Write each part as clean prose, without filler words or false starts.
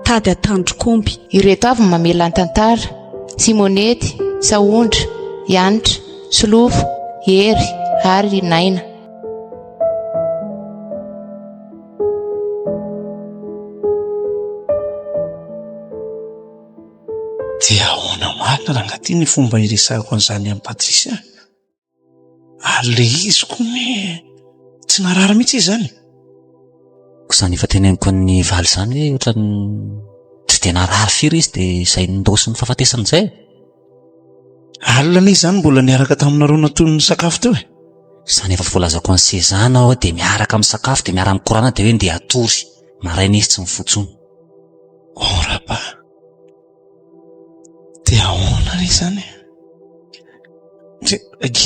Tady an-tandrok'omby. Ireto avy ny mamela ny tantara, Simonety, Sahondra, Ianitra, Solofo, Hery ary Naina. Dia ahoana marina rangahy ity ny fomba hiresahako an'izany amin'i Patricia? Ary ilay izy koa anie tsy narary mihitsy izy izany. Ko izany efa teneniko an'i Valy izany hoe ohatran'ny tsy dia narary firy izy dia izay nindaosin'ny fahafatesana izay. Alina anie izany mbola niaraka taminareo natono ny sakafo teo e. Izany efa voalazako an'i Sezana aho dia miaraka misakafo dia miara-mikorana dia hoe ndeha hatory. Maraina izy tsy mifoha intsony. Oh Raba. Dia ahoana re izany e?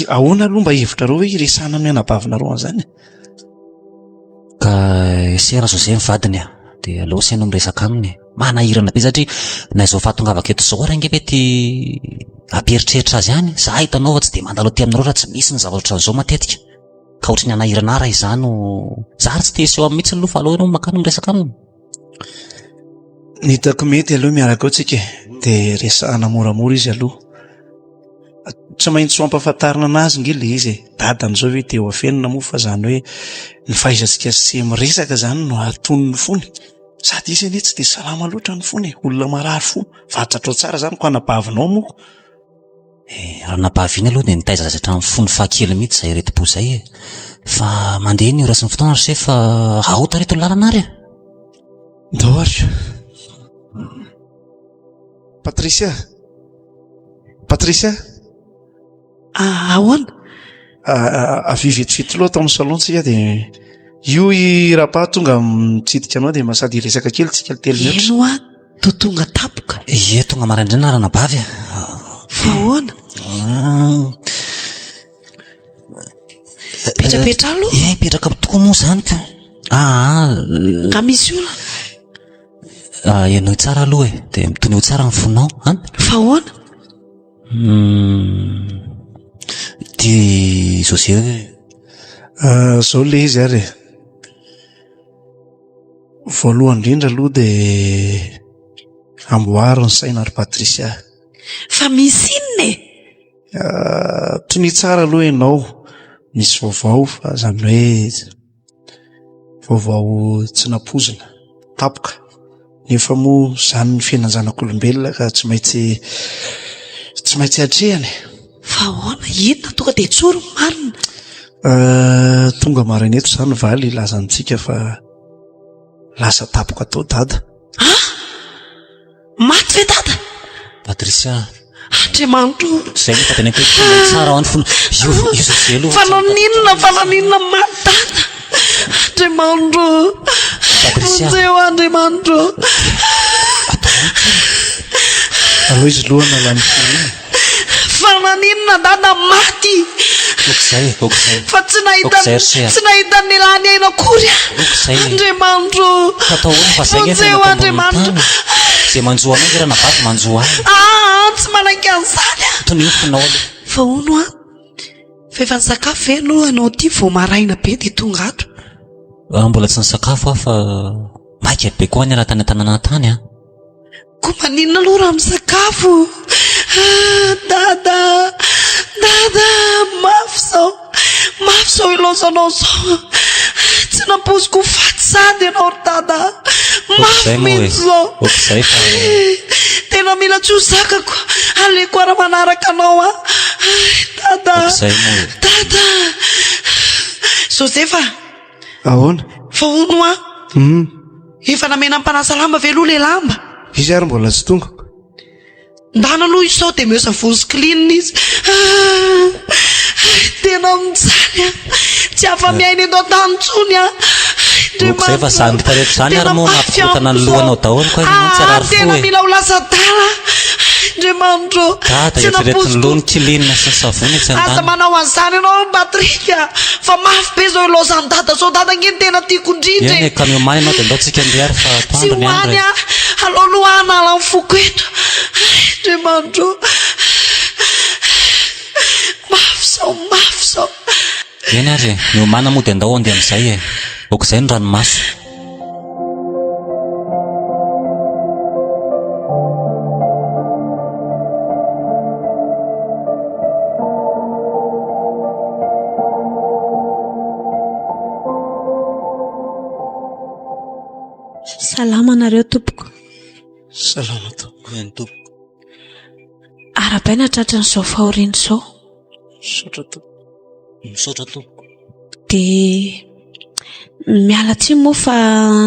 Ahoana aloha mba hevitrareo hoe hiresahana amin'ny anabavinareo an'izany e? Ka ese Rajose ny vadiny a, dia aleo asaina miresaka aminy e. Manahirana be satria na izao fahatongavako eto izao ary ange mety hampieritreritra azy ihany. Za hitanao fa tsy dia mandalo aty aminareo raha tsy misy ny zavatra ohatran'izao matetika. Ka ohatran'ny hanahirana ahy raha izaho no... Za ary tsy te hiseho aminy mihitsy aloha fa aleo ianao makany miresaka aminy. Ny hitako mety aloha miaraka ao tsika e, dia resahana moramora izy aloha. Tsy maintsy ho ampahafantarina anazy nge le izy e. Dadany zao ve dia ho afenina moa fa zany hoe ny fahaizantsika sy miresaka zany no hahatony ny fony. Sady izy anie tsy dia salama loatra ny fony e, olona marary fo. Fantatrao tsara zany ko anabavinao moa. Eh, ranabavy iny aloha dia nitaiza azy hatramin'ny fony fahakely mihitsy izay aretim-po izay e. Fa mandeha ny ora sy ny fotoana ry se fa ao tareto ny lalana ary e. Ndao ary. Patricia. Patricia. Ah, ahoana? Ah, avia vetivety loha ato amin'ny salon tsika dia io i Rapa tonga mitsidika anao dia mba sady hiresaka kely tsika telo minitra. Eny hoa, toa tonga tampoka. Ie, tonga maraindraina ranabavy a. Fa ahoana? Mipetrapetra aloha. Ie, mipetraka tokoa moa izany ka. Ah, Ka misy olana. Ah, henoy tsara aloha e, dia mitoneo tsara ny fonao, an? Fa ahoana? Hmm. Ty José hoe. Ah, zao le izy ary e. Voalohany indrindra aloha dia amboaro ny saina ry Patricia. Fa misy inona e? Ah, tonia tsara aloha ianao, misy vaovao fa izany hoe Vaovao tsy nampoizina, tampoka. Nefa moa izany ny fiainan-janak'olombelona ka tsy maintsy tsy maintsy atrehina e. Fa ahoana? Inona? Tonga dia tsory ny marina. Euh, tonga maraina eto izany Valy hilaza amintsika fa lasa tampoka tao Dada. Ah! Maty ve dada? Patricia. Andriamanitro. Zay no tena hoe tonga tsara ao ny fony. Io io José aloha. Fa naninona fa naninona maty dada? Andriamanitro. Patricia. Vonjeo Andriamanitro. Aleo izy loha nalany fony. Fa naninona dada maty? Ok'izay, ok'izay. Fa tsy nahita tsy nahita ny lany aina akory aho. Ok'izay. Andriamanitro. Ka atao ahoana fa zay nge Vonjeo Andriamanitro. Zay manjo anao nge ranabavy manjo ahy. Ah, tsy manaiky an'izany aho. Tonio fonao aloha. Fa hono aho. Fa efa nisakafo ve aloha ianao ity vao maraina be dia tonga ato? Ah, mbola tsy nisakafo aho fa maika be koa niala tany an-tanàna tany ah. Koa maninona aloha raha misakafo? Ah, dada, dada, mafy izao, mafy izao ilaozanao izao. Tsy nampoiziko ho faty sady ianao ry dada. Mafy mihitsy izao. Ohatr'izay fa... Tena mila tsy ho zakako. Aleoko ara manaraka anao aho. Dada, Ohatr'izay moa e. dada. Josefa. Ahoana? Fa hono hoa? Hum. Efa namena mpanasa lamba ve aloha le lamba? Izy ary mbola tsy tonga. Ndana aloha izy sao dia omeo savony sy clean izy. Ah, tena mijaly aho. Tsy afa-miaina eto an-tany intsony aho. Oko izay fa zany rehetra izany ary moa mampikorontana ny lohanao daholo koa ianao tsy harary fo e. Tena mila ho lasa adala. Andriamanitro. Dada eritrereto ny loha ny kilinina sy ny savony etsy Aza an-daniny. manao an'izany ianao Patrick a. Fa mafy be izao ilaozan'i dada izao. Dada ange no tena tiako indrindra Eny e. e, ka miomàna ianao dia ndao tsika andeha ary fa Tsy atoandro ho ny andro any e. aho. Aleo aloha hanala ny foko eto. Andriamanitro ô! Mafy izao, mafy izao. Eny ary e, miomàna moa dia ndao handeha amin'izay e. Aok'izay ny ranomaso. Salama nareo tompoko. Salama tompoko. Eny tompoko. Arahabaina tratran'izao fahoriana izao. Misaotra tompoko. Misaotra tompoko. Dia miala tsiny moa fa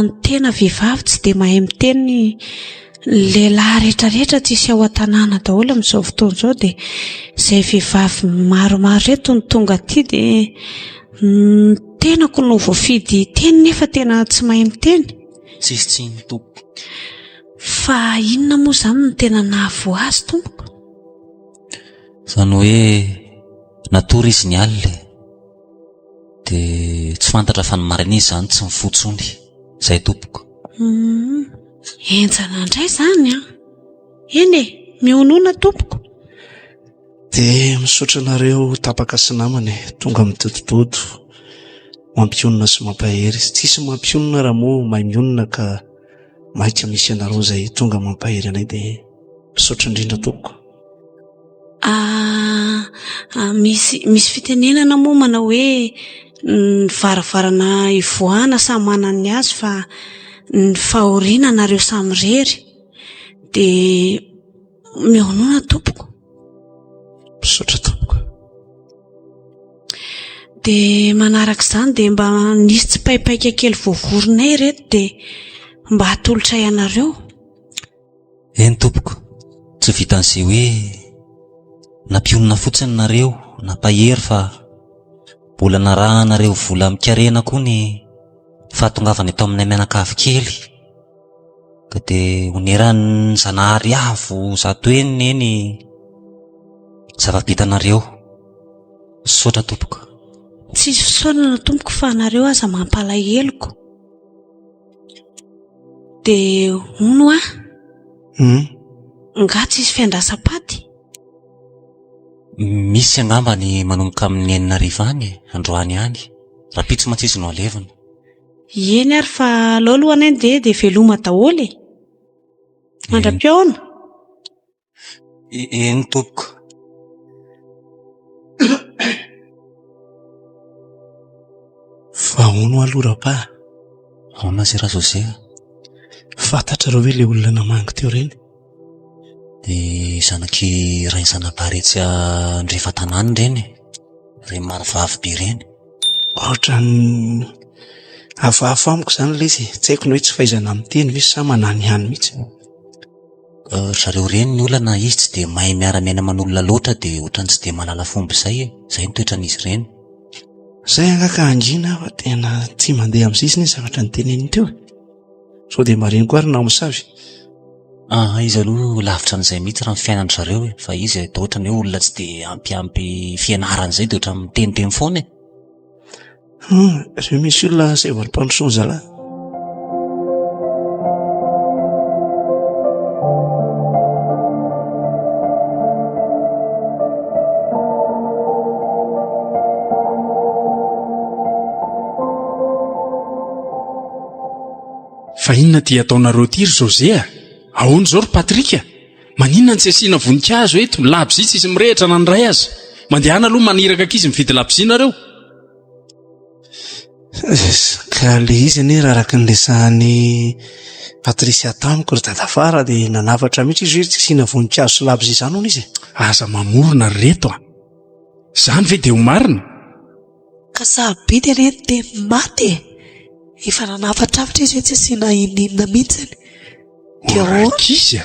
ny tena vehivavy tsy dia mahay miteny ny lehilahy rehetrarehetra tsisy ao an-tanàna daholo amin'izao fotoana izao dia izay vehivavy maromaro ireto no tonga aty dia ny tenako no voafidy hiteny nefa tena tsy mahay miteny. Tsisy tsiny tompoko. Fa inona moa izany no tena nahavoa azy tompoko? Izany hoe natory izy ny alina e. Dia tsy fantatra fa ny maraina izy izany tsy mifoha intsony. Izay tompoko. Hum, henjana indray izany an. Eny e, mionona tompoko. Dia misaotra anareo tapaka sy namana e, tonga midodododo, mampionona sy mampahery. Tsisy mampionona raha moa mahay mionona ka maika misy anareo izay tonga mampahery anay dia misaotra indrindra tompoko. Ah, ah, misy misy fitenenana moa manao hoe ny varavarana ivoahana samy manana ny azy fa ny fahoriana nareo samirery. Dia mionona tompoko. Misaotra tompoko. Dia manaraka izany dia mba nisy tsipaipaika kely voavorinay ireto dia mba atolotray anareo. Eny tompoko, tsy vitan'izay hoe nampionona fotsiny nareo, nampahery fa mbola narahanareo vola amin-karena koa ny fahatongavana eto aminay mianakavy kely. Ka dia oneran'ny Zanahary avo zato heny anie ny zava-bitanareo. Misaotra tompoko. Tsisy fisaorana tompoko fa nareo aza mampalaheloko. Dia hono hoa? Hum. Nga tsisy fiandrasam-paty? Misy angamba ny manomboka amin'ny 6000 any e, androany ihany. Rahampitso mantsy izy no alevina. Eny ary fa aleo aloha anie ndeha dia veloma daholo e. Mandra-pihaona. Eny tompoko. Fa hono aloha Rapa? Ahoana zay Rajose a? Fantatrareo ve ilay olona namangy teo ireny? Ny zanak'i Rainizanabary etsy andrefan-tanàna ireny e. Ireny marovavy be ireny. Ohatran'ny hafahafa amiko izany ilay izy e. Tsy haiko na hoe tsy fahaizana miteny ve sa mananihany mihitsy. Ry zareo ireny ny olana, izy tsy dia mahay miara-miaina aman'olona loatra dia ohatran'ny tsy dia mahalala fomba izay e. Izay ny toetran'izy ireny. Izay angaha ka hangina aho fa tena tsy mandeha amin'ny sisiny ny zavatra noteneniny teo e. Sao dia marihiny koa ary namosavy. Aa izy aloha lavitra an'izay mihitsy raha ny fiainan-dry zareo e, fa izy dia ohatran'ny hoe olona tsy dia ampiampy fianarana izay dia ohatran'ny miteniteny foana e. Hum, ireo misy olona izay valim-pandrosoana zalahy. Fa inona ity ataonareo ity ry José a? Ahoana izao ry Patrick a? Maninona no tsy asiana voninkazo eto? Ny labozia tsisy mirehitra na ny iray aza. Mandehana aloha maniraka ankizy mividy labozia nareo. Ka le izy anie raha araka ny resahan'i Patricia tamiko ry dadafara dia nanafatra mihitsy izy hoe tsy asiana voninkazo sy labozia izany hono izy e. Aza mamorona ry reto a! Izany ve dia ho marina? Ka sarobidy anie ny teny maty e! Efa nanafatrafatra izy hoe tsy asiana inon'inona mihitsiny. Dia ahoana? Rankizy a!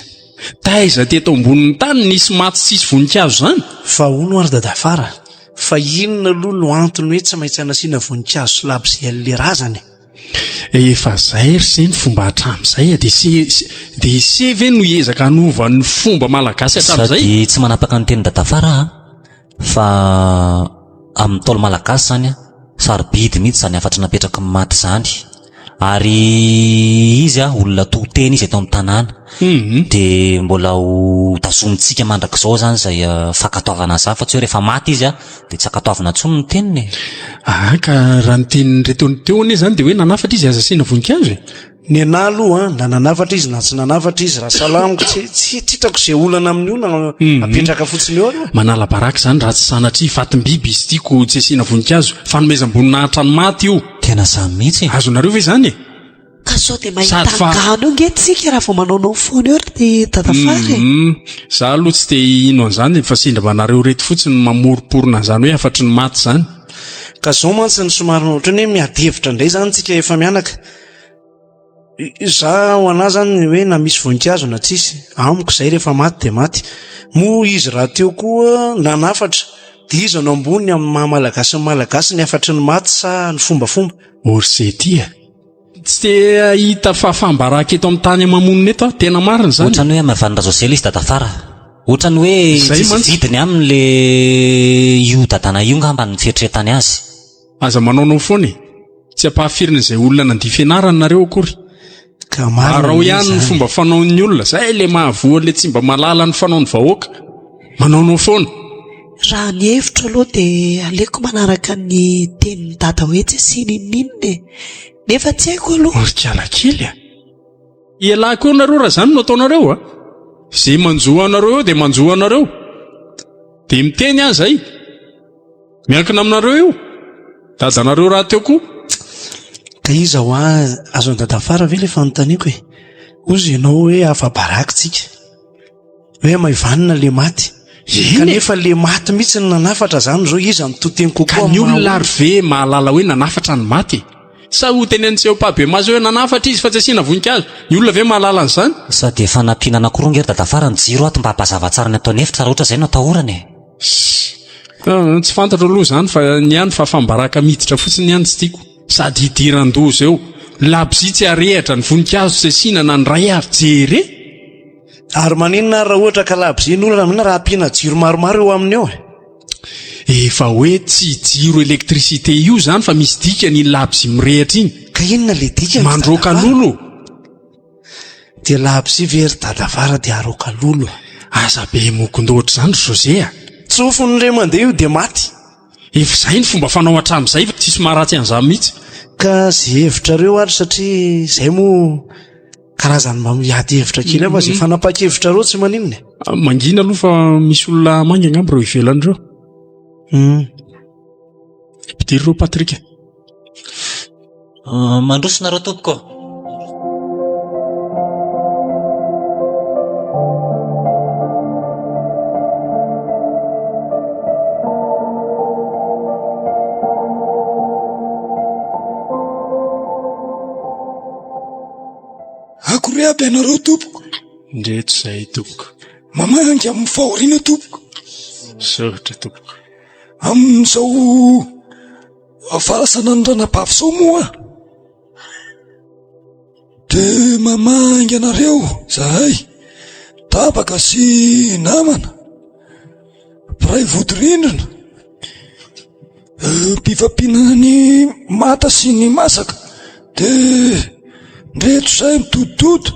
Taiza teto ambonin'ny tany nisy maty tsisy voninkazo izany? Fa hono ary dadafara, fa inona aloha no antony hoe tsy maintsy anasiana voninkazo sy labozia an'ilay razana e? Efa zay ry se ny fomba hatramin'izay e, dia se dia se ve no hiezaka hanova ny fomba malagasy hatramin'izay? Sady tsy manapaka ny tenin'i dadafara aho Fa amin'ny Ntaolo Malagasy izany an, sarobidy mihitsy izany hafatra napetraky ny maty izany. Ary izy a, olona to teny izy eto amin'ny tanàna. Dia mbola ho tazomintsika mandrakizao izany izay fankatoavana an'izany fa tsy hoe rehefa maty izy a, dia tsy ankatoavina intsony ny teniny e. Aa ka raha ny tenin'ireto teo anie izany dia hoe nanafatra izy aza asiana voninkazo e. Ny anah aloha an, na nanafatra izy na tsy nanafatra izy, raha sahala amiko tsy tsy tsy hitako izay olana amin'io na apetraka fotsiny eo aloha. Manala baraka izany raha tsy sanatria fatim-biby izy ity ko tsy asiana voninkazo. Fanomezam-boninahitra ny maty io. Tena zany mihitsy e. Azonareo ve izany e? Ka sao dia mahita Sady fa. angano eo nge tsika raha vao manaonao foana eo ry dadafara e. Humm, za aloha tsy te hino an'izany fa sendra mba nareo reto fotsiny no mamoromporona an'izany hoe hafatry ny maty izany. Ka zao mantsy no somary ohatran'ny hoe miady hevitra indray izany tsika efa mianaka. Za ho anah zany hoe na misy voninkazo na tsisy, amiko zay rehefa maty dia maty. Moa izy rahateo koa nanafatra dia iza no ambony amin'ny maha malagasy ny malagasy ny hafatry ny maty sa ny fombafomba? Orsety a! Tsy te hahita fahafaham-baraka eto amin'ny tany ama-monina eto aho, tena marina izany. Ohatran'ny hoe hamavan'i Rajoelina izy dadafara. Ohatran'ny hoe Izay tsisy mantsy. vidiny aminy le io dadana io ngamba ny fieritreretany azy. Aza manaonao foana e! Tsy ampahafirin'izay olona nandia fianarana nareo akory. Ka marina Araho anie ihany ny izany. fomba fanaon'ny olona. Zay le mahavoa le tsy mba mahalala ny fanaon'ny vahoaka. Manaonao foana. Raha ny hevitro aloha dia aleoko manaraka ny tenin'i dada hoe tsy asiana inon'inona e! Nefa tsy haiko aloha. Ry kiala kely a! Ialahy koa nareo raha zany no ataonareo a! Ze manjo anareo eo dia manjo anareo. Dia miteny aho zay. Miankina aminareo io. Dadanareo rahateo koa. Ka iza hoa azon'i dadafara ve ilay fanontaniako e? Hozy ianao hoe afa-baraka tsika. Hoe hamaivanina le maty. Eny e. Kanefa le maty mihitsy no nanafatra zany zao iza no to teny kokoa Ka ny amin'ny maha olona ary ve mahalala hoe nanafatra ny maty e? Sa ho tenenin'ny seho ampahibemaso hoe nanafatra izy fa tsy asiana voninkazo? Ny olona ve mahalala an'izany? Sady efa nampiana anankiroa nge ry dadafara ny jiro ato mba hampazava tsara ny ato an'efitra raha ohatra izay no atahorana e. Tsy fantatro aloha izany fa ny ahy ny fahafaham-baraka miditra fotsiny ny ahy no tsy tiako. Sady hidiran-doza eo. Ny labozia tsy arehitra, ny voninkazo tsy asiana na ny ray ary. Jere! Ary maninona ary raha ohatra ka labozia ny olana, maninona raha ampiana jiro maromaro eo aminy eo e? Efa hoe tsy jiro électricité io izany fa misy dikany iny labozia mirehitra iny. Ka inona le dikany ry Mandroaka dadafara? lolo. Dia labozia ve ry dadafara dia aroaka lolo e? Aza be mokondoha ohatr'izany ry José a! Tsofiny re mandeha io dia maty. Efa izay ny fomba fanao hatramin'izay fa tsisy maharatsy an'izany mihitsy. Ka ze hevitrareo ary satria zay moa karazany mba miady hevitra kely ao fa ze fanapahan-kevitrareo tsy maninona e. Mangina aloha fa misy olona hamangy angamba ireo ivelany ireo. Ampidiro ireo Patrick. Mandroso nareo tompoko. Akory aby ianareo tompoko. Ndreto izay tompoko. Mamangy amin'ny fahoriana tompoko. Misaotra tompoko. Amin'izao fahalasanan'ny ranabavy izao moa dia mamangy anareo zahay tapaka sy namana mpiray vodirindrina mpifampinana ny mata sy ny masaka dia ndreto izay mitoditodo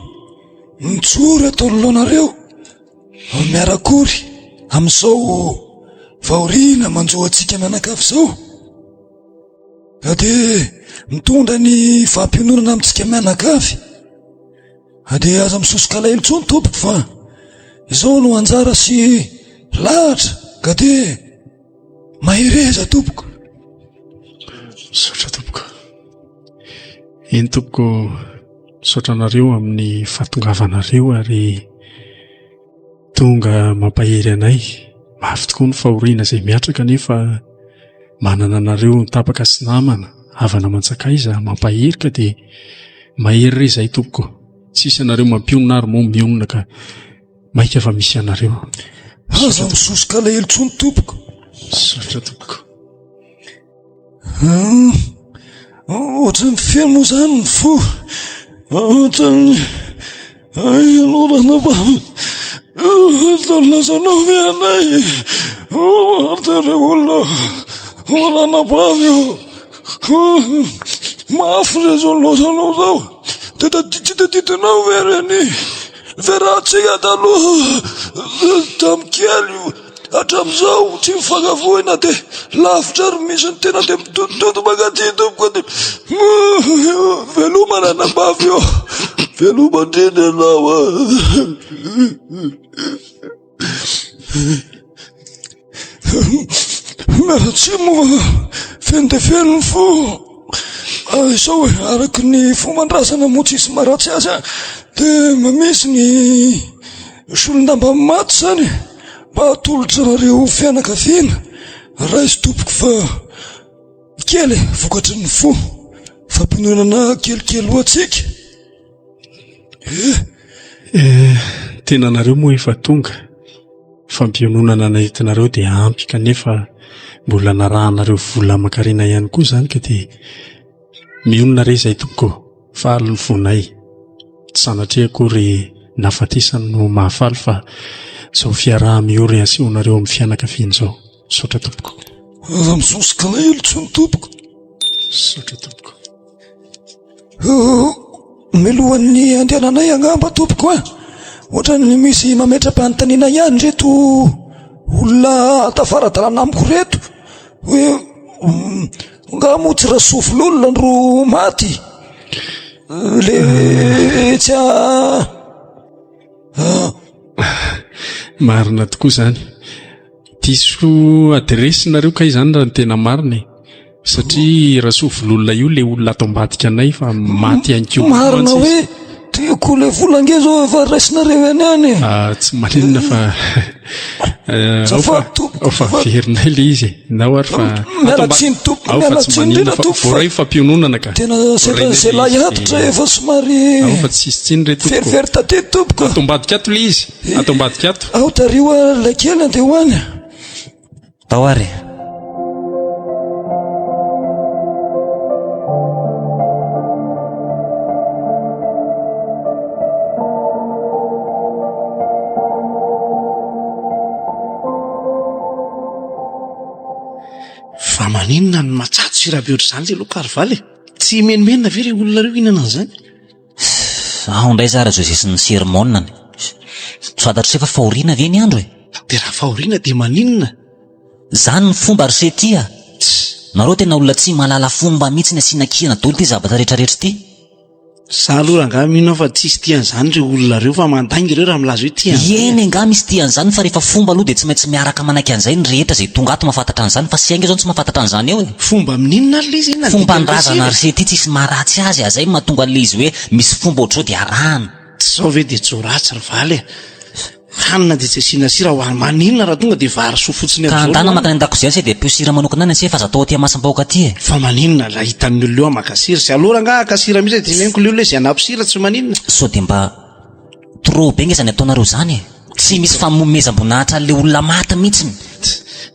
mijoro eto anoloanareo miara-kory amin'izao fahoriana manjo antsika mianakavy izao dia mitondra ny fampiononana amintsika mianakavy dia aza misosoka alahelo intsony tompoko fa izao no anjara sy lahatra ka dia mahereza tompoko. Misaotra tompoko. Eny tompoko, misaotra anareo amin'ny fahatongavanareo ary tonga mampahery anay. Mafy tokoa ny fahoriana izay mihatra kanefa manana anareo tapaka sy namana, havana aman-tsakaiza mampahery ka dia mahery re izahay tompoko. Tsisy anareo mampionona ary moa mionona ka maika fa misy anareo. Aza misosoka alahelo intsony tompoko. Misaotra tompoko. Ohatran'ny feno moa izany ny fo. Ohatran'ny ianao ranabavy. Ohatran'ny lasanao ve anay. Ohatran'ireo olona ranabavy io. Mafy re zao lozanao zao. Dia tsy tadidinao ve reny fiarahantsika taloha tamin'ny kely io hatramin'izao tsy mifankavoy na dia lavitra ary misy ny tena dia midodidody mankaty tompoko dia veloma ranabavy ô veloma indrindra ianao a. Miala tsiny moa fa feno dia feno ny fo. Izao e, araka ny fomban-drazana moa tsisy maharatsy azy an, dia misy ny solon-damba maty izany mba atolotra anareo fianakaviana. Raiso tompoko fa kely e, vokatry ny fo. Fampiononana kelikely ho antsika. Eh! Eh, tenanareo moa efa tonga. Fampiononana nentinareo dia ampy kanefa mbola narahanareo vola aman-karena ihany koa izany ka dia mionona re izay tompoko ô! Faly ny fonay. Tsy sanatria akory nahafatesany no mahafaly fa izao fiaraha-miory asehonareo amin'ny fianakaviana izao. Misaotra tompoko. Aza misosoka alahelo intsony tompoko. Misaotra tompoko. Milohan'ny andehananay angamba tompoko a! Ohatran'ny misy mametra-panontaniana ihany ireto olona tafara-dalana amiko ireto hoe angaha moa tsy Rasoavololona no maty? Le tsy a. Marina tokoa izany. Diso adiresy nareo kay izany raha ny tena marina e. Satria Rasoavololona io le olona ato ambadika anay fa maty ihany koa. Marina hoe tiako le vola ange zao efa raisinareo ihany any e. Ah, tsy maninona fa eh, ao fa ao fa averinay le izy e. Nao ary fa Miala tsiny tompoko, ao fa miala tsy tsiny maninona indrindra fa tompoko fa voaray fampiononana ka. tena Voaray zay zay lahy antitra efa somary Ao fa tsisy tsiny re tompoko. verivery taty tompoko. Ato ambadika ato le izy. Ato ambadika ato. Ao tario ilay kely andeha ho any. Tao ary e. Fa maninona no matsatso sira be ohatr'izany le loka ry valy e? Tsy himenomenona ve ireo olona ireo hihinana an'izany? Aho indray za Rajose sy ny sermon-ny. Tsy fantatr'ise fa fahoriana ve ny andro e? Dia raha fahoriana dia maninona? Zany ny fomba ry se ty a! Nareo tena olona tsy mahalala fomba mihitsy ny asiana kihana daholo ty zavatra rehetra rehetra ty. Za aloha rangahy mino aho fa tsisy tia an'izany ireo olona ireo fa mandainga ireo raha milaza hoe tia an'izany. Eny angaha misy tia an'izany fa rehefa fomba aloha dia tsy maintsy miaraka manaiky an'izay ny rehetra izay tonga ato mahafantatra an'izany fa se ainga zao no tsy mahafantatra an'izany eo e! Fomba amin'inona ary ilay izy? Inona ny dikan'ilay Fomban-drazana sira ry e? se ty tsisy maharatsy azy a! Zay no mahatonga an'ilay izy hoe misy fomba ohatr'izao dia arahana. Tsy zao ve dia jo ratsy ry valy e! Hanina dia tsy asiana sira ho maninona raha tonga dia vary soa fotsiny Ka amin'izao no andana hanina? mankany an-dakozia any se dia ampio sira manokana any se fa aza atao aty amasam-bahoaka aty e! Fa maninona raha hitan'ny olona eo maka sira? Sy alou rangaha haka sira mihitsy e, teneniko le olona hoe izay hanampy sira tsy maninona. Sao dia mba trop be nge zany ataonareo zany e! Tsy misy fanomezam-boninahitra an'le olona maty mihitsiny.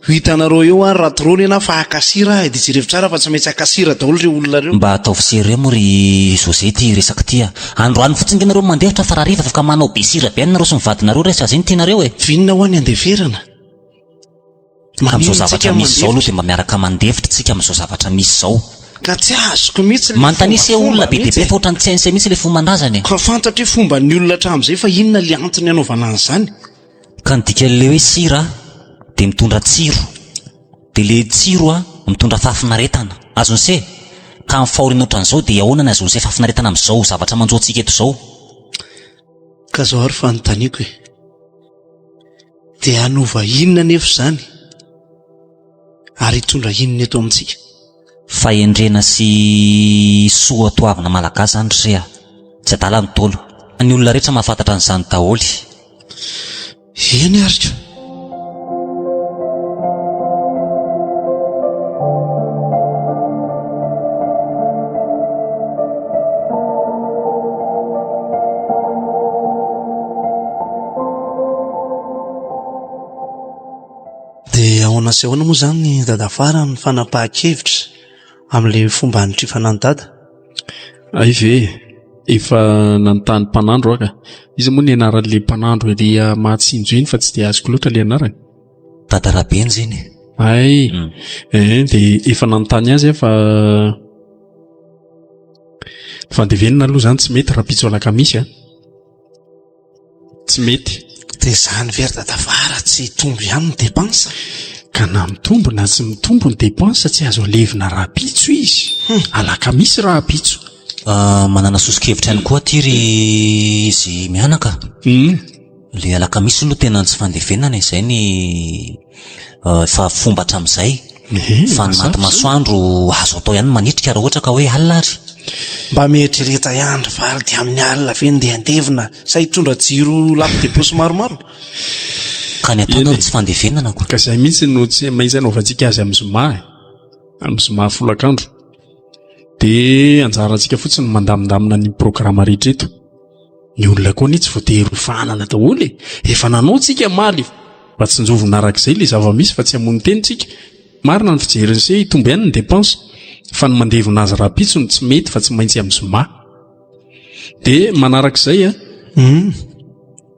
Ho hitanareo eo ary raha trop ny anah fa haka sira aho e, dia jerevo tsara fa tsy maintsy haka sira daholo ireo olona ireo. Mba ataovy sérieux moa ry José ity resaka ity a! Androany fotsiny nge nareo mandefitra fa rahariva afaka manao be sira be any nareo sy ny vadinareo re sa zay no tianareo e! V'inona hoa ny andeferana? Ka amin'izao Maninona zavatra tsika misy izao aloha mandefitra? dia mba miaraka mandefitra tsika amin'izao zavatra misy izao. Ka tsy azoko mihitsy le Manontania se fombafomba olona be dia mihitsy be e. fa ohatran'ny tsy hain'se mihitsy le fomban-drazana e! Ka fantatro hoe fomban'ny olona hatramin'izay fa inona le antony anaovana an'izany? Ka ny dikan'ilay hoe sira dia mitondra tsiro, dia ilay tsiro mitondra fahafinaretana. Azon'i se? Ka amin'ny fahoriana ohatran'izao dia ahoana ny ahazoan'i se fahafinaretana amin'izao zavatra manjo antsika eto izao? Ka zao ary fanontaniako e. Dia hanova inona anefa izany? Ary hitondra inona eto amintsika? Fahendrena sy soa toavina malagasy zany ry se a! Tsy adala ny Ntaolo. Ny olona rehetra mahafantatra an'izany daholo. Eny ary ka. Dia ahoana sy ahoana moa izany Dadafara ny fanapahan-kevitra amin'ilay fomba hanitrifana an'i Dada? Hay ve e! Efa nanontany mpanandro aho ka. Iza moa ny anaran'ilay mpanandro ery Mahatsinjo iny fa tsy dia azoko loatra ilay anarany? Dada Rabenja iny e. Hay! Eh, dia efa nanontany azy aho fa. Fandevenana aloha izany tsy mety rahampitso alakamisy a. Tsy mety. Dia izany ve ry dadafara tsy hitombo ihany ny dépense? Ka na mitombo na tsy mitombo ny dépense tsy azo alevina rahampitso izy. Alakamisy rahampitso. Manana soso-kevitra ihany koa aty ry izy mianaka. Le alakamisy aloha tena tsy fandevenana e, izay ny efa fomba hatramin'izay. Fa ny maty masoandro azo atao ihany ny manitrika raha ohatra ka hoe alina ary. Mba mieritrereta ihany ry Valy dia amin'ny alina ve ndeha handevina sa hitondra jiro lampe de poche maromaro? Ka ny ataonao ry tsy fandevenana ko. Ka izay mihitsy no tsy maintsy anaovantsika azy amin'ny zoma e. Amin'ny zoma folakandro. Dia anjarantsika fotsiny ny mandamindamina ny programa rehetra eto. Ny olona koa anie tsy voatery ho fahanana daholo e! Efa nanao tsika omaly! Mba tsinjovina arak'izay ilay zava-misy fa tsy hamono tena tsika. Marina ny fijerin'i se, hitombo ihany ny dépense, fa ny mandevona azy rahampitso no tsy mety fa tsy maintsy amin'ny zoma. Dia manarak'izay a,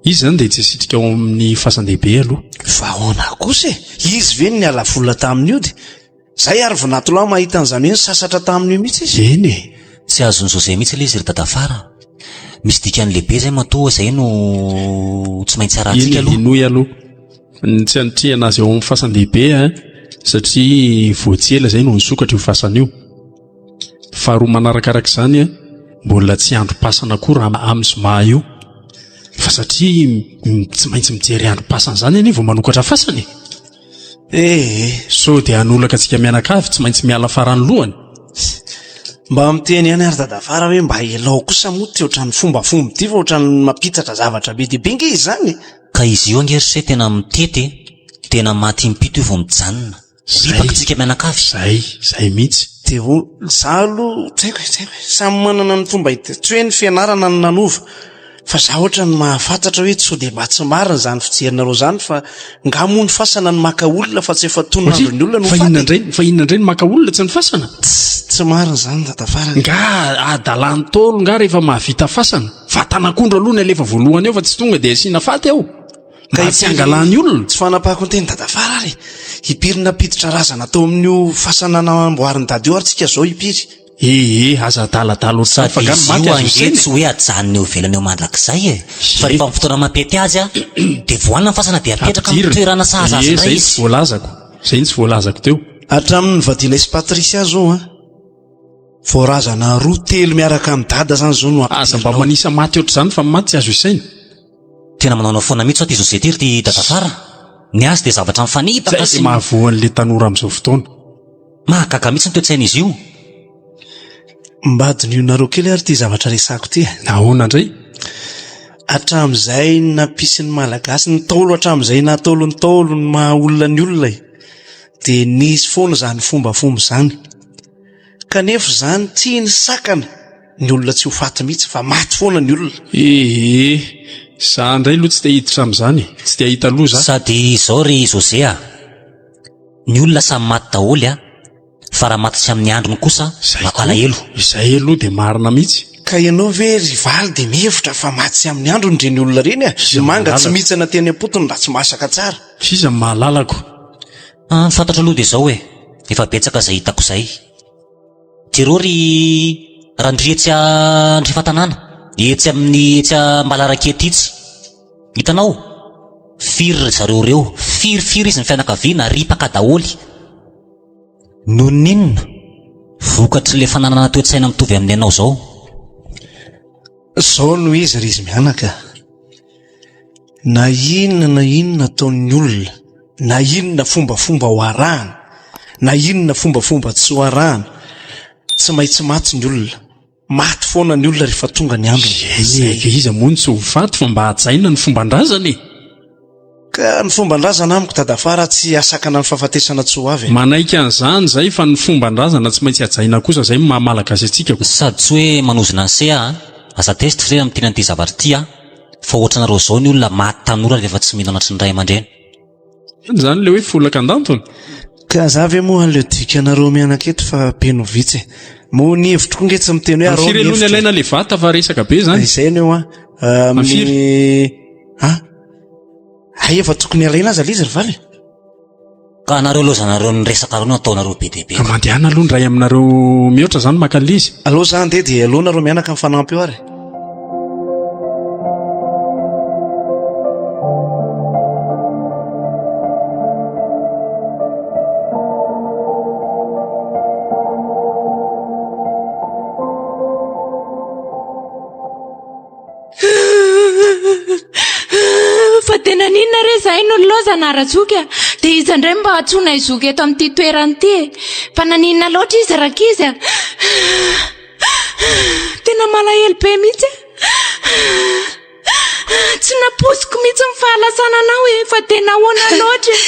izy izany dia tsy hisitrika ao amin'ny fasan-dehibe aloha. Fa ahoana kosa e? Izy ve no niala vola tamin'io dia. Zay ary vinatolahy mahita an'izany hoe nisasatra tamin'io mihitsy izy. Eny e! Tsy azon'i José mihitsy ilay izy ry dadafara. Misy dikany lehibe izay matoa izay no tsy maintsy arahantsika Eny e, aloha. henoy aloha. Ny tsy hanitrihana azy ao amin'ny fasan-dehibe an, satria vao tsy ela izay no nisokatra io fasana io. Faharoa manarakaraka izany an, mbola tsy androm-pasana koa raha amin'ny zoma io. Fa satria tsy maintsy mijery androm-pasana izany anie vao manokatra fasana e! Ee. Sao dia hanolaka antsika mianakavy tsy maintsy miala farany lohany. Mba miteny ihany ary dadafara hoe mba elao kosa moa ty ohatran'ny fombafomba ity fa ohatran'ny mampitsatra zavatra be dia be nge izany e. Ka izy io ange ry se tena mitety e, tena maty impito io vao mijanona. Ripaka tsika mianakavy. Zay, zay mihitsy. Dia ho, za aloha tsy haiko e, tsy haiko e, samy manana ny fomba hite-, tsy hoe ny fianarana no nanova Fa za otrany mahafantatra hoe sao dia mba tsy marina izany fijerinareo izany fa nga moa ny fasana no maka olona fa tsy efa tonon'andron'ny olona no Fa faty inona e? indray, fa inona indray no maka olona tsy ny fasana? Tsy, tsy marina izany dadafara. Nga adalan'ny Ntaolo nga rehefa mahavita fasana? Vatan'akondro aloha ny alefa voalohany eo fa tsy tonga dia asiana faty ao. Ka Mba tsy hangalany olona. Tsy fanapahako ny teny dadafara ary e. Impiry nampiditra razana tao amin'io fasana namboarin'i dada io ary tsika zao impiry? Ee, aza adaladala ohatr'izany fa Sady nga ny izy maty io azo ange isaina e. tsy hoe ajanona eo ivelany eo mandrakizay e! Fa rehefa amin'ny fotoana mampety azy a, dia vohanina ny fasana dia apetraka amin'ny Ampidirina. toerana sahaza azy Ee, indray zay tsy izy. voalazako. Zay tsy voalazako teo. Hatramin'ny nivadianay sy Patricia zao an, vao razana roa telo miaraka amin'i dada zany zao no Aza mba ampidirinao. manisa maty ohatr'izany fa ny maty tsy azo isaina. Tena manaonao foana mihitsy hoa ty José ty ry ty dadafara. Ny azy dia zavatra mifanipaka Zay sy dia mahavoa an'le tanora amin'izao fotoana. Mahagaga mihitsy ny toe-tsain'izy io. Mba dinihonareo kely ary ity zavatra resahako ity e. Ahoana indray? Hatramin'izay nampisy ny Malagasy, ny Ntaolo hatramin'izay naha Ntaolo ny Ntaolo, ny maha olona ny olona e, dia nisy foana izany fombafomba izany. Kanefa izany tsy nisakana ny olona tsy ho faty mihitsy fa maty foana ny olona. Ee, za indray aloha tsy te hiditra amin'izany e, tsy te hahita loza. Sady izao ry José a, Ny olona samy maty daholo a! Fa raha maty tsy amin'ny androny kosa mampalahelo. Izay aloha dia marina mihitsy. Ka ianao ve ry Valy dia mihevitra fa maty tsy amin'ny androny ireny olona ireny a? Ny manga tsy mihitsana teny am-potony raha tsy masaka tsara. F'iza no mahalalako? Ny fantatro aloha dia izao e, efa betsaka izay hitako izay. Jereo ry Randria etsy Andrefatanàna, etsy amin'ny etsy Ambalarakety itsy. Hitanao? Firy ry zareo ireo? Firy firy izy ny fianakaviana, ripaka daholo. Noho ny inona? Vokatr'ilay fananana toe-tsaina mitovy amin'ny anao izao. Izao no izy ry izy mianaka. Na inona na inona ataon'ny olona, na inona fombafomba ho arahana, na inona fombafomba tsy ho arahana, tsy maintsy maty ny olona. Maty foana ny olona rehefa tonga ny androny. Eny e, ka iza moa no tsy ho faty fa mba hajaina ny fomban-drazana e! Ka ny fomban-drazana amiko dadafara tsy hahasakana ny fahafatesana tsy ho avy e! Manaiky an'izany izay fa ny fomban-drazana tsy maintsy hajaina kosa izay no maha malagasy antsika ko. Sady tsy hoe manozona an'i se aho an! Aza tezitra re raha miteny an'ity zavatra ity aho fa ohatranareo izao ny olona maty tanora rehefa tsy mino anatry ny ray aman-dreny. Inona izany ilay hoe folaka an-dantony? Ka za ve moa aleo dikanareo mianaka eto fa be no vitsy e. Moa ny hevitro koa nge tsy miteny hoe Amin'ny arao firy ny aloha ny hevitro e. alaina le vata fa resaka be izany? Izay no eo an. Amin'ny firy? Amin'ny ah. Hay efa tokony alaina aza le izy ry valy. Ka nareo lozanareo ny resaka reo no ataonareo be dia be. Ka mandehana aloha ny ray aminareo mihoatra zany maka an'ilay izy. Aleo za andeha dia aleo nareo mianaka mifanampy eo ary. Fa tena n'inona re izahay no nilaozana Razoky a? Dia iza indray mba antsoinay zoky eto amin'ity toerana ity e? Fa naninona loatra izy rankizy a? Tena malahelo be mihitsy aho. Tsy nampoiziko mihitsy ny fahalasananao e, fa tena ahoana loatra e?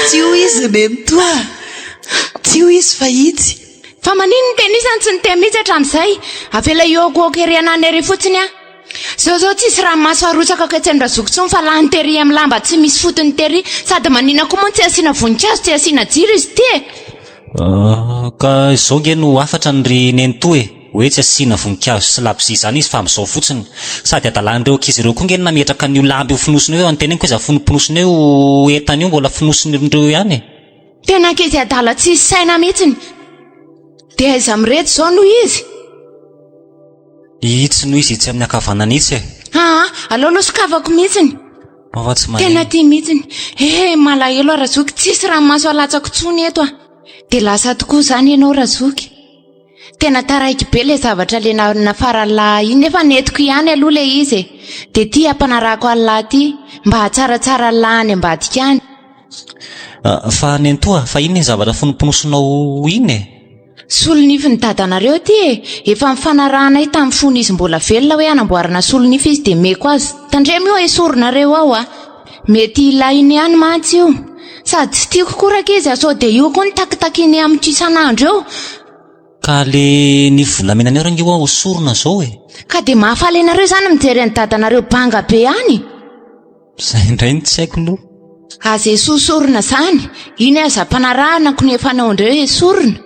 Tsy io izy nenitoa, tsy io izy fa itsy. Fa maninona ny tenisany tsy niteny mihitsy hatramin'izay? Avela hihoakohoaka ery ananona ery fotsiny aho. Zao zao tsisy ranomaso arotsaka aketsy amin-dRazoky intsony fa lany tery amin'ny lamba tsy misy fotony tery. Sady maninona koa moa tsy asiana voninkazo, tsy asiana jiro izy ity e? Ka izao nge no hafatra ny ry nenitoa e, hoe tsy asiana voninkazo sy labozia izany izy fa amin'izao fotsiny. Sady adalan'ireo ankizy ireo koa nge no nametraka an'io lamba io fonosina io, anteneniko hoe za fonoponosina io entana io mbola fonosin'ireo ihany e. Tena ankizy adala tsisy saina mihitsiny. Dia aiza amin'ireto izao no izy? Itsy no izy itsy amin'ny ankavanana itsy e. Aa, aleo aloha sokafako mihitsiny. Fa tsy maneno. Tena tia mihitsiny. He, malahelo aho Razoky, tsisy ranomaso alatsako intsony eto ah. Dia lasa tokoa izany ianao Razoky. Tena taraiky be ilay zavatra le nafaran'lah iny nefa nentiko ihany aloha ilay izy e. Dia ity ampanarahako an'lah ity mba hahatsaratsara an'lah any ambadika any. Fa nenitoa, fa inona iny zavatra fonomponosinao iny e? Solonifin'ny dadanareo ity e! Efa nifanarahanay tamin'ny fony izy mbola velona hoe hanamboarana solonify izy dia meko azy. Tandremo io esorinareo ao a! Mety ilainy ihany mantsy io. Sady tsy tiako koa rankizy a, sao dia io koa no takitakiny amiko isan'andro eo. Ka le nify volamena aneo range hoa hosorona zao e! Ka dia mahafaly anareo izany mijery an'i dadanareo banga be any? Zay indray no tsy haiko aloha. Aza esosorina zany, iny aza ampanarahana ko ny efa naondreo esorina.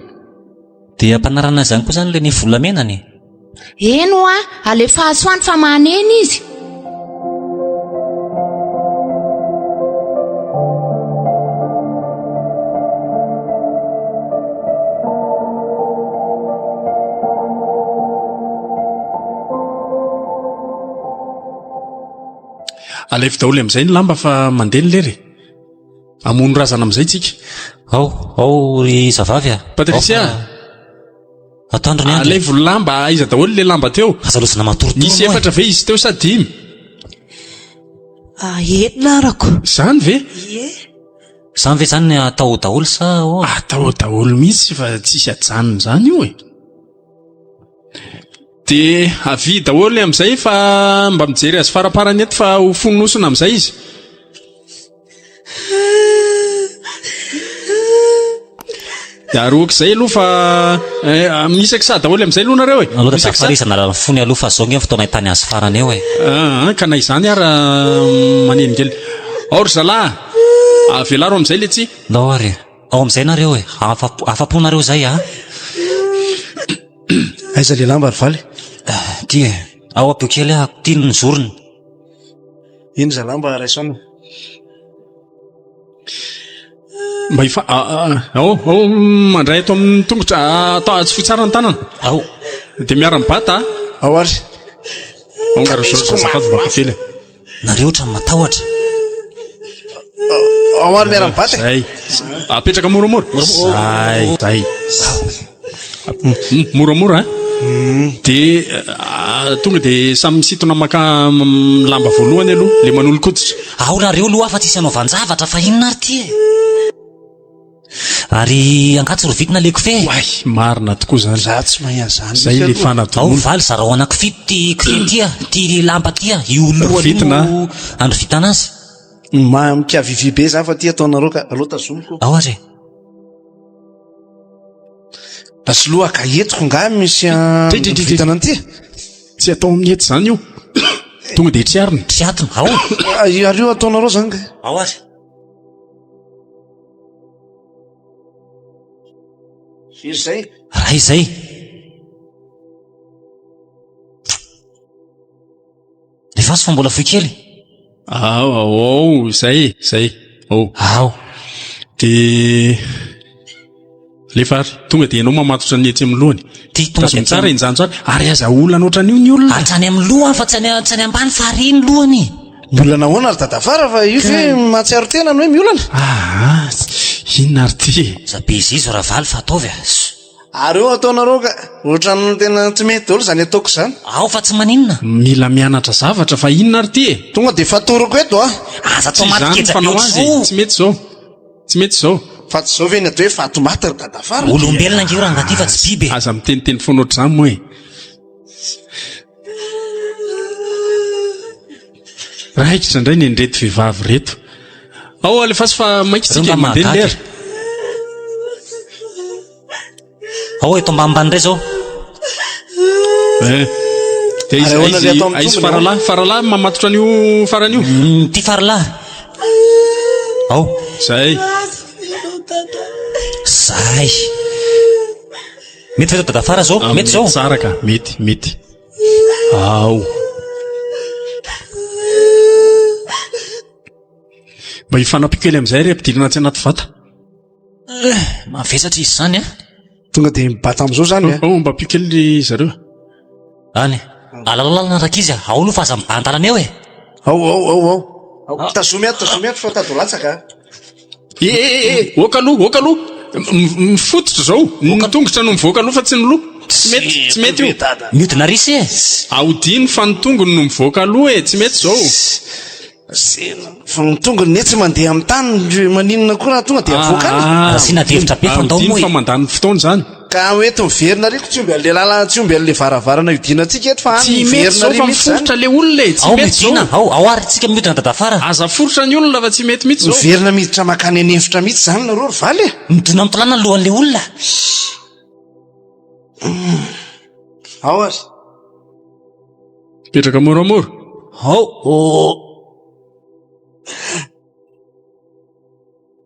Dia ampanarahana izany koa zany le nify volamenany e? Eny hoa, alefaso any fa maneno izy. Alaivo daholo amin'izay ny lamba fa mandeha ny lera e. Hamono razana amin'izay tsika. Ao, ao ry zavavy a. Patricia. Atoandro ny andro. Alaivo ny lamba, aiza daholo le lamba teo? Aza lozana matoritory. Nisy efatra ve izy teo sa dimy? Ah, enina arako. Zany ve? Ie. Zany ve zany atao daholo sa ahoana? Atao daholo mihitsy fa tsisy ajanona zany io e. Dia avia daholo amin'izay fa mba mijery azy faraparany eto fa ho fonosina amin'izay izy. Dia aroako izay aloha fa eh, misakisa daholo amin'izay aloha nareo e. Aloha da Jafar izy analana fony aloha fa zao nge ny fotoana ahitany azy farany eo e. Ah, ah, ka na izany ara maneningely. Ao ry zalahy, avelaro amin'izay le tsi. Ndao ary. Ao amin'izay nareo e. Afa-po nareo izay a. Aiza le lamba ry valy? Ty e. Ao ampio kely aho, ty ny zorony. Iny zalahy mba raiso any. Mba hifa ao, ao mandray eto amin'ny tongotra, atao atsofohy tsara ny tanana. Ao. Dia miara-mibata. Ao ary. Ao nga ry Georges azafady mba kely e. Nareo ohatran'ny matahotra. Ao ary miara-mibata e. Zay. Apetraka moramora. Zay, zay. Moramora a. Dia tonga dia samy misintona maka lamba voalohany aloha, le manolo-koditra. Ao nareo aloha fa tsisy anaovan-javatra fa inona ary ty e? Ary angaha tsy rovitina le kofehy? Oay, marina tokoa zany. Za tsy mahay an'izany Zay mihitsy le aloha. Ao fanadinoana. valy zarao anaky fito ty kofehy ty a, ty lamba ty a, io lohany io Rovitina. no androvitana azy. Ma mikavivy be za fa ty ataonareo ka aleo tazomiko. Ao ary e. Basoloha ka entiko nga misy Ty, ty, ty, ty. androvitana an'ity? Tsy atao amin'ny hety zany io. Tonga dia triarina. Triatona, ao. Ah, Ary io ataonareo zany ka. Ao ary. Firy izay? Ray izay. Lefaso fa mbola fohy kely. Ao, ao, ao, izay, izay. Ao. Ao. Dia alefa ary. Tonga dia ianao mamatotra ny etsy amin'ny lohany. Ty tonga Tazomy dia tsara injany tsara. Ary aza olana ohatran'io ny olona. Hatrany amin'ny lohany fa tsy any tsy any ambany fa ary ny lohany. Miolana ahoana ry dadafara fa io ve mahatsiaro tena ny hoe miolana? Aa, inona ary ty e? Aza be zizo Ravaly fa ataovy a. Ary eo ataonareo ka ohatran'ny tena tsy mety daholo izany ataoko izany. Ao fa tsy maninona. Mila mianatra zavatra fa inona ary ty e? Tonga dia fatoriko eto a. Aza atao Tsy maty izany ketsa be fanao azy e, ohatr'izao. tsy mety izao. Tsy mety izao. Fa tsy izao ve ny atao hoe faty maty ry dadafara? Olombelona ange io rangahy ty fa tsy biby e. Aza miteniteny foana ohatr'izany moa e. Raikitra indray ny an'ireto vehivavy ireto. Ao alefaso fa maika Reo tsika mba mandeha ny mahagaga lera. e. Ao eto ambanimbany indray zao. Eh. Dia izy Ary ahoana aizy le atao amin'ny aizy tongony, faralahy, faralahy mamatotra an'io farany io. Mm, Ty faralahy. Ao. Zay. Zay. Mety ve dadafara zao? Ah, Mety zao? Tsara ka, mety, mety. Ao. Mba hifanampio kely amin'izay ry ampidirina atsy anaty vata. Eh, mavesatra izy izany a. Tonga dia mibata amin'izao izany a. Oh, mba ampio kely ry zareo. Any. Alalalana rankizy a. Ao aloha fa aza mibahan-dalana eo e. Ao, ao, ao, ao. Ao. Tazomy ato, tazomy ato fa tady ho latsaka a. Eh, eh, eh, oka aloha, oka aloha. Mifototra izao. Ny tongotra no mivoaka aloha fa tsy ny loha. Tsy mety, tsy mety io. Miodina ry se e. Aodino fa ny tongony no mivoaka aloha e, tsy mety izao. Fa ny tongony ne tsy mandeha amin'ny tany, maninona koa raha tonga dia avoaka any? Ah, Asiana adihevitra be fa ndao aodino moa e. fa mandany fotoana izany. Ka ho eto miverina ary ko tsy omby an'le lalana, tsy omby an'le varavarana hiodinantsika eto fa any Tsy mety miverina izao ary fa mihitsy izany. miforitra le olona e, tsy Ao mety izao. miodina, ao, ao ary tsika miodina dadafara. Aza foritra ny olona fa tsy mety mihitsy izao. Miverina miditra makany an'efitra mihitsy izany nareo ry valy e. Midona amin'ny tolàna ny lohan'le olona. Ao ary. Mipetraka moramora. Ao. Oh.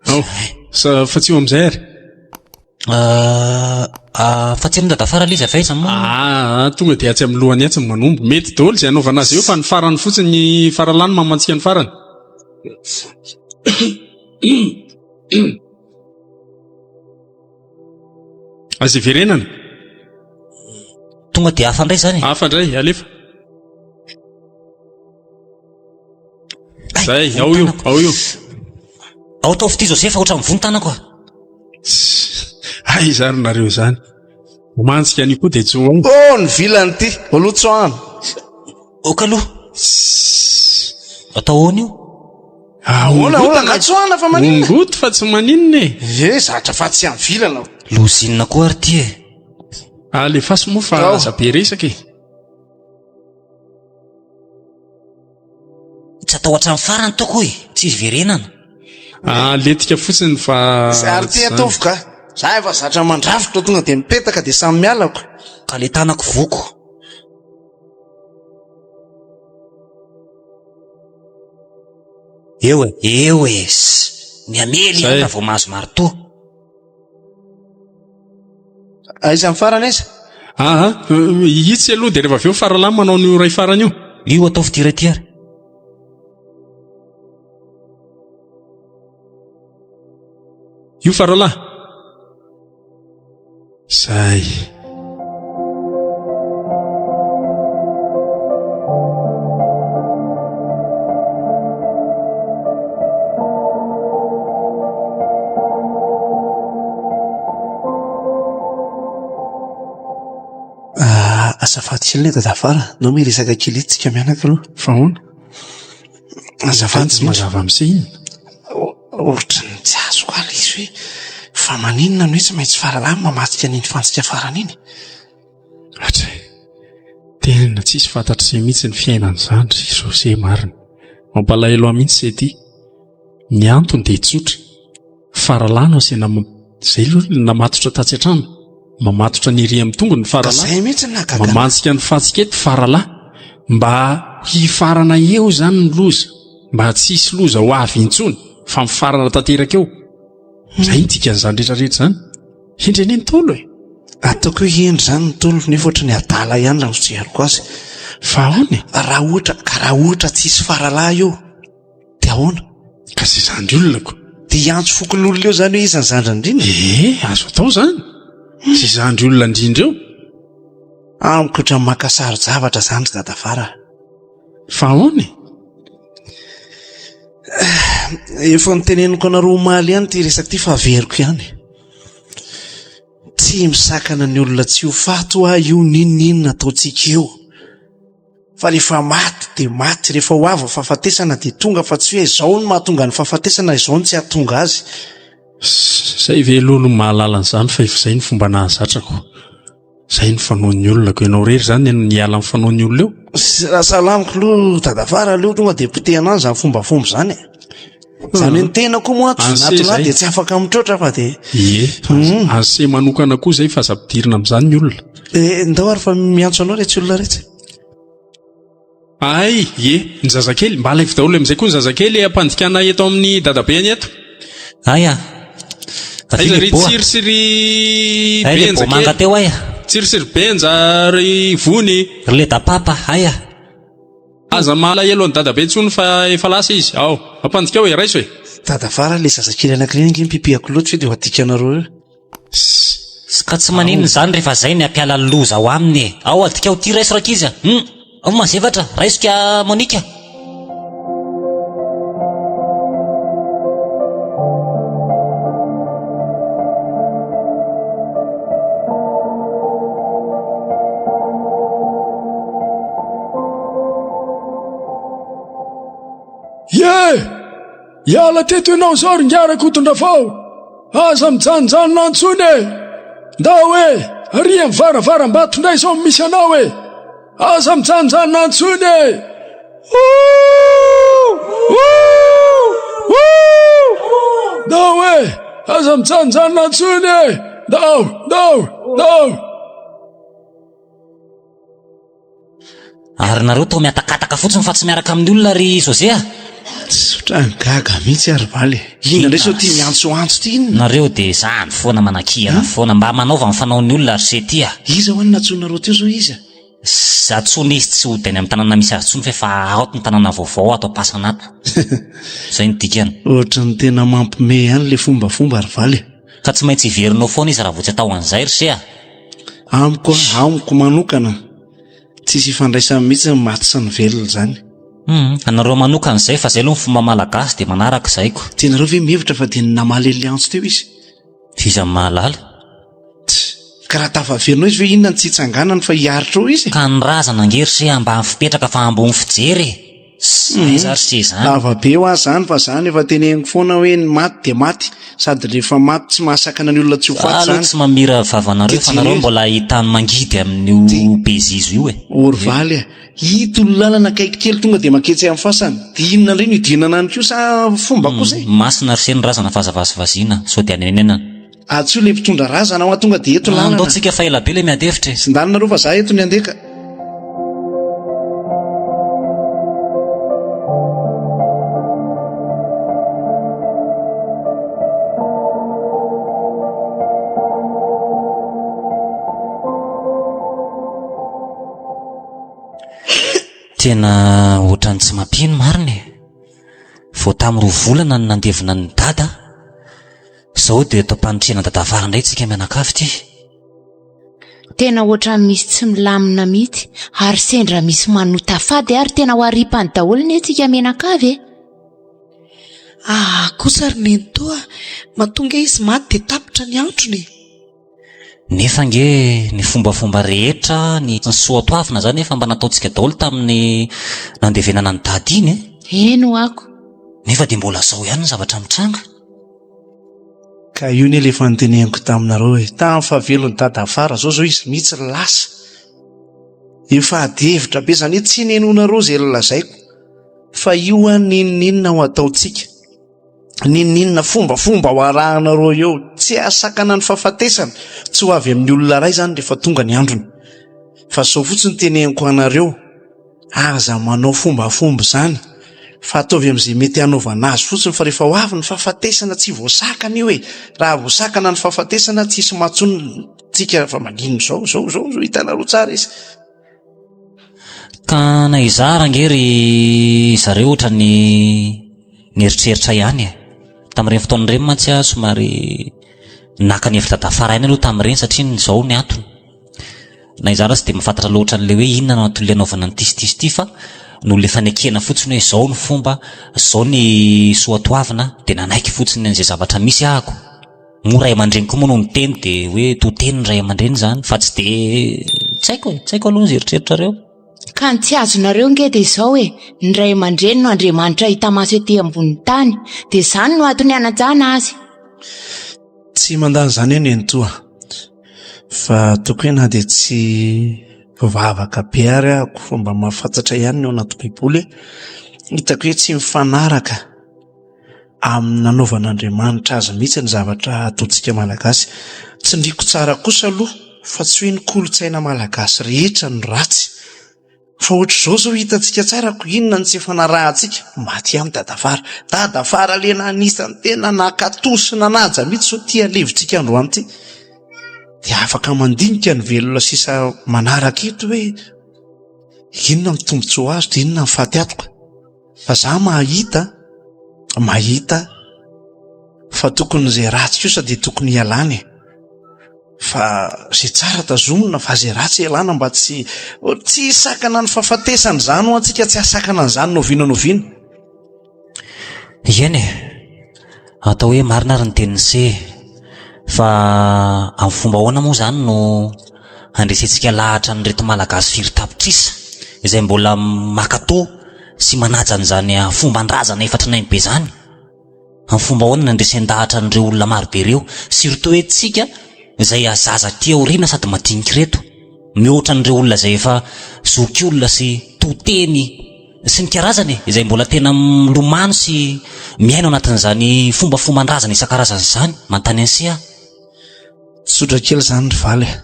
Ao. Sa fa tsy eo amin'izay ary. Ah, ah, fa tsy amin'ny dadafara ilay izy avy aiza moa? Ah, tonga dia atsy amin'ny lohany atsy ny manombo. Mety daholo izay anaovana azy eo fa ny farany fotsiny ny faralany mamantsika ny farany. Aza iverenana. Tonga dia hafa indray izany e. Hafa indray, alefa. Zay, ao io, ao io. Ao ataovy ity Joseph ohatran'ny vono tanako a. Aiza ary nareo izany? Mantsika an'io koa dia tsy ho ao. Oh, ny vilany ity, aloha tsoahana. Ok aloha. Atao ahoana io? Ahoana, ahoana, angaha tsoahana fa maninona? Ongoty fa tsy maninona e. Eh, zatra fa tsy amin'ny vilana. Lozinina koa ary ity e. Alefaso moa fa aza be resaka e. Tsy atao hatramin'ny farany toko e, tsy iverenana. Aletika fotsiny fa. Ary ty ataovy ka. Za efa zatra mandrafitra tonga dia mipetaka dia samy mialako. Ka le tanako voko. Eo e, eo e. Mihamely ihany raha vao mahazo maritoa. Aiza ny farany aiza? Aa, itsy aloha dia rehefa avy eo faralahy manao an'io iray farany io. Io ataovy ity iray ity ary. Io faralahy. Zay. Ah, azafady kely le dadafara, nao miresaka kely eto tsika mianaka aloha. Fa ahoana? Azafady Tsy mazava amin'se inona? Ohatran'ny tsy azoko ary izy hoe fa maninona no hoe tsy maintsy faralahy mamadika an'iny fantsika farany iny? Hatray. Tena tsisy fantatr'se mihitsy ny fiainan'izany ry José marina. Mampalahelo ahy mihitsy se ty. Ny antony dia tsotra. Faralahy no asiana izay aloha no namatotra tatsy an-trano. Mamatotra ny ery amin'ny tongony ny faralahy. Izay mihitsy no nahagaga ahy. Mamantsika ny fantsika eto faralahy. Mba hifarana eo izany ny loza. Mba tsy hisy loza ho avy intsony fa mifarana tanteraka eo. Izay ny dikan'izany rehetra rehetra izany. Hendry anie ny Ntaolo e! Ataoko hoe hendry izany ny Ntaolo nefa ohatry ny adala ihany raha ny fijeriko azy. Fa ahoana e? Raha ohatra, ka raha ohatra tsy hisy faralahy eo dia ahoana? Ka izay zandry olona ko. Dia hiantso fokonolona eo izany hoe iza ny zandriny indrindra? Ee, azo atao izany. Izay zandry olona indrindra eo. Amiko ohatran'ny maka saro-javatra izany ry dadafara a. Fa ahoana e? Efa noteneniko anareo omaly ihany ity resaka ity fa averiko ihany. Tsy misakana ny olona tsy ho faty hoa io n'inon'inona ataontsika eo. Fa rehefa maty dia maty, rehefa ho avy ny fahafatesana dia tonga fa tsy hoe izao no mahatonga ny fahafatesana, izao no tsy hahatonga azy. Zay ve aloha no mahalala an'izany fa efa izay ny fomba nahazatrako. Zay ny fanaon'ny olona ko ianao irery zany no niala amin'ny fanaon'ny olona eo. Raha sahala amiko aloha dadafara aleo tonga dia potehina any izany fombafomba izany e. Izany hoe ny tena koa moa tsy natolahy dia tsy afaka mitroatra fa dia. Ie, anse manokana koa izay fa aza ampidirina amin'izany ny olona. Eh, ndao ary fa miantso anao retsy olona retsy. Ay, ie, ny zazakely, mba alaivo daholo amin'izay koa ny zazakely ampandikana eto amin'ny dadabeny eto. Ay ah. Aiza ry Tsiry sy ry Benja kely. teo ay. Tsiry sy ry Benja ry Vony. Ry Ledapapa, ay ah. Aza malahelo an'i dadabe intsony fa efa lasa izy. Ao, ampandikao e, raiso e. Dadafara, le zazakely anankiray ange mipipihako loatra ve dia ho adikanareo eo. Sss ka tsy maninona izany rehefa zay ny hampiala ny loza ao aminy e! Ao adikao ity raiso rankizy a! Hum! Ao mazevatra, raiso ka Monica! Ye! Hiala teto ianao izao ry ingahy Rakotondravao! Aza mijanonjanona any intsony e! Ndao e! Ary amin'ny varavaram-bato indray izao no misy anao e! Aza mijanonjanona any intsony e! Ouh! Ouh! Ouh! Ndao e! Aza mijanonjanona any intsony e! Ndao! Ndao! Ndao! Ary nareo toa mihatakataka fotsiny fa tsy miaraka amin'ny olona ry José a! Tsy ohatran'ny gaga mihitsy ary Valy e! Inona indray sao ity miantsoantso ity inona? Nareo dia zany foana manakihana foana, mba manaova ny fanaon'ny olona ry se ty a! Iza hoa no nantsoinareo teo zao iza? Za tsony izy tsy hody any amin'ny tanàna misy azy tsony fa efa ato ny tanàna vaovao ato am-pasana ato. Zay no dikany. Ohatran'ny tena mampime ihany le fombafomba ry Valy e! Ka tsy maintsy hiverina ao foana izy raha vao tsy atao an'izay ry se a! Amiko, amiko manokana, tsisy ifandraisany mihitsy ny maty sy ny velona izany. Hum, anareo manokana izay fa izay aloha ny fomba malagasy dia manaraka izay ko. Dia nareo ve mihevitra fa dia namaly an'ilay antso teo izy? Iza no mahalala? Tss, ka raha tafaverina eo izy ve inona no tsy hitsanganany fa hiaritra eo izy e? Ka ny razana ange ry se ambany fipetraka fa ambony fijery e! Tss, aiza ary se izany? Lava be hoa zany fa zany efa teneniko foana hoe ny maty dia maty sady rehefa maty tsy mahasakana ny olona tsy ho Za faty aloha zany. tsy mamira vavanareo Dia fa nareo jereo. mbola ahitany mangidy amin'io bezizo io e. Orvaly a! Ito ny lalana akaiky kely tonga dia maketsy amin'ny fasana. Dia inona indray no hidirana any koa sa fomba kosa e? Masina ry se ny razana fa aza vazivaziana sao dia anenenana. Antsoy ilay mpitondra razana hoa tonga dia eto lalana. Andao tsika fa ela be ilay miady hevitra e. Sindany nareo fa za eto ny andeha ka. Tena ohatran'ny tsy mampino marina e. Vao tamin'ny roa volana no nandevina an'i Dada. Zao dia eto am-panitrihana dadafara indray tsika mianakavy ity. Tena ohatran'ny misy tsy milamina mihitsy ary sendra misy manota fady ary tena ho aripany daholo anie tsika mianakavy e. Ah kosa ry nenitoa, matoa nge izy maty dia tapitra ny androny e. Nefa ange ny fombafomba rehetra, ny soatoavina zany efa mba nataontsika daholo tamin'ny nandevenana an'i Dada iny e. Eny ho'ako. Nefa dia mbola zao ihany ny zavatra mitranga. Ka io anie le efa noteneniko taminareo e, tamin'ny fahavelon'i Dadafara zao zao izy mihitsy lasa. Efa ady hevitra be zany hoe tsy nenoinareo zay nolazaiko fa io an n'inon'inona ho ataontsika. N'inon'inona fombafomba ho arahanareo eo, tsy hahasakana ny fahafatesana, tsy ho avy amin'ny olona iray izany rehefa tonga ny androny. Fa izao fotsiny teneniko anareo, aza manao fombafomba izany, fa ataovy amin'izay mety hanaovana azy fotsiny, fa rehefa ho avy ny fahafatesana tsy voasakana io e, raha voasakana ny fahafatesana tsisy mahatsony tsika fa maninona izao, izao, izao, izao, hitanareo tsara izy. Ka na izaho ary ange ry zareo ohatran'ny nieritreritra ihany e. Tamin'ireny fotoana ireny mantsy aho somary naka ny hevitra Dadafara ihany aloha tamin'ireny satria izao ny antony. Na izaho aza tsy dia mahafantatra loatra an'ilay hoe inona no anton'ilay anaovana an'ity sy ity sy ity fa noho ilay fanekena fotsiny hoe izao ny fomba, izao ny soatoavina dia nanaiky fotsiny an'izay zavatra misy ahako. Moa ray aman-dreny koa moa no niteny dia hoe to teny ny ray aman-dreny izany fa tsy dia tsy haiko e, tsy haiko aloha izay eritreritrareo. Ka ny tsy azonareo nge dia izao e, ny ray aman-dreny no Andriamanitra hita maso ety ambonin'ny tany, dia izany no antony hanajana azy. Tsy mandà an'izany aho nenitoa, fa ataoko hoe na dia tsy mpivavaka be ary ahako fa mba mahafantatra ihany ny ao anaty baiboly e, hitako hoe tsy mifanaraka amin'ny nanaovan'Andriamanitra azy mihitsy ny zavatra ataontsika malagasy. Tsindriako tsara kosa aloha fa tsy hoe ny kolontsaina malagasy rehetra no ratsy. Fa ohatr'izao zao hitantsika tsara ko inona no tsy ifanarahantsika? Maty ihany Dadafara. Dadafara le anisan'ny tena nankatò sy nanaja mihitsy zao ty alevintsika androany ty. Dia afaka mandinika ny velona sisa manaraka eto hoe inona ny tombontsoa azo dia inona ny faty atoka. Fa za mahita, mahita fa tokony izay ratsy kosa dia tokony hialana e. Fa izay tsara tazomina fa izay ratsy ialana mba tsy tsy hisakana ny fahafatesana izany ho antsika tsy hahasakana an'izany na oviana na oviana. Eny e, atao hoe marina ary ny tenin'i se fa amin'ny fomba ahoana moa izany no handresentsika lahatra an'ireto Malagasy firy tapitrisa izay mbola maka-to sy manaja an'izany fomban-drazana efa tranainy be izany? Amin'ny fomba ahoana no handresen-dahatra an'ireo olona maro be ireo, surtout hoe tsika izay zaza aty aoriana sady madinika ireto, mihoatra an'ireo olona izay efa zokiolona sy to teny sy ny karazany e, izay mbola tena milomano sy miaina ao anatin'izany fombafomban-drazana isan-karazany izany, manontany an'se aho. Tsotra kely izany ry Valy a!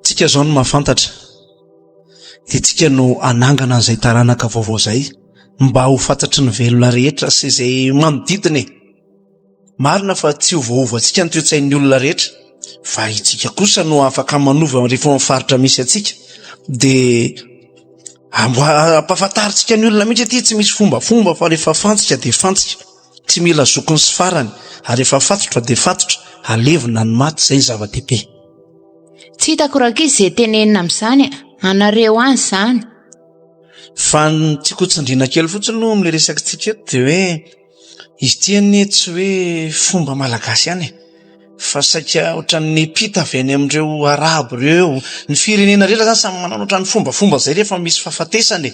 Tsika izao no mahafantatra. dia tsika no hanangana an'izay taranaka vaovao izay mba ho fantatry ny velona rehetra sy izay manodidina e. Marina fa tsy ho voaovantsika ny toe-tsain'ny olona rehetra fa itsika kosa no afaka manova rehefa ao amin'ny faritra misy antsika dia ampahafantarintsika ny olona mihitsy aty tsy misy fombafomba fa rehefa fantsika dia fantsika tsy mila zokiny sy farany ary rehefa fatotra dia fatotra alevina ny maty izay ny zava-dehibe. Tsy hitako rankizy izay tenenina amin'izany a! Anareo any izany. Fa ny tiako ho tsindriana kely fotsiny aloha amin'ilay resakitsika eto dia hoe izy ity anie tsy hoe fomba malagasy ihany e! Fa saika ohatran'ny niampita avy any amin'ireo arabo ireo, ny firenena rehetra izany samy manana ohatran'ny fombafomba izay rehefa misy fahafatesana e!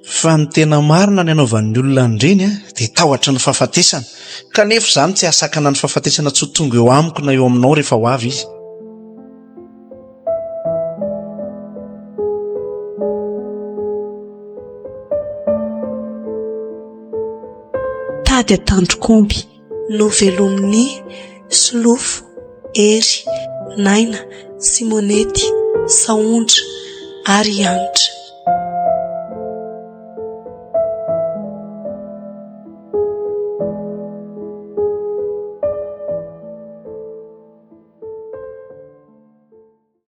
Fa ny tena marina ny anaovan'ny olona an'ireny dia tahotry ny fahafatesana. Kanefa izany tsy hahasakana ny fahafatesana tsy ho tonga eo amiko na eo aminao rehefa ho avy izy. Tady an-tandrok'omby. Novelomin'i Solofo, Hery, Naina, Simonety, Sahondra ary Hanitra.